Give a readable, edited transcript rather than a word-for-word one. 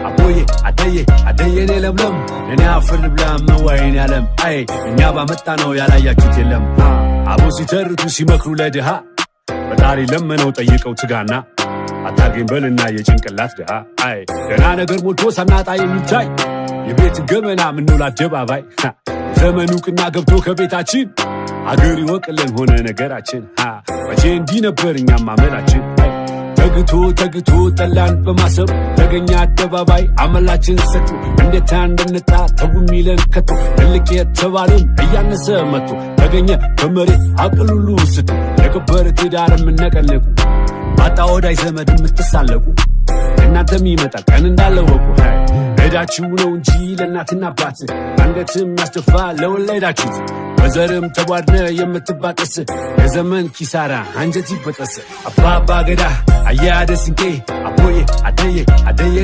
አቦዬ አደዬ አደዬ፣ እኔ ለምለም፣ እኔ አፈር ልብላ መዋይን ያለም። አይ እኛ ባመጣ ነው ያላያችሁት የለም። አቦ ሲተርቱ ሲመክሩ ለድሃ፣ ፈጣሪ ለመነው ጠይቀው ትጋና፣ አታርገኝ በልና የጭንቅላት ድሃ። አይ ገና ነገር ሞልቶ ሳናጣ የሚታይ የቤት ገመና ምነው አደባባይ። ዘመኑ ቅና ገብቶ ከቤታችን አገር ይወቅልን ሆነ ነገራችን። መቼ እንዲህ ነበር እኛም አመላችን። ተግቶ ተግቶ ጠላን በማሰብ ተገኘ አደባባይ አመላችን ሰጥቶ። እንዴት እንድንጣ ተው የሚለን ከቶ፣ ትልቅ የተባለን እያነሰ መጥቶ ተገኘ ከመሬት አቅሉሉ ስቶ። የከበረ ትዳር የምነቀንቁ፣ ባጣ ወዳጅ ዘመድ የምትሳለቁ፣ እናንተም ይመጣል ቀን እንዳለወቁ። እዳችሁ ነው እንጂ ለእናትና አባት አንገትም ያስደፋ ለወለዳችሁት። በዘርም ተቧድነ የምትባጠስ የዘመን ኪሳራ አንጀት ይበጠስ። አባባ ገዳ አያደ ስንቄ አቦዬ አደዬ አደዬ።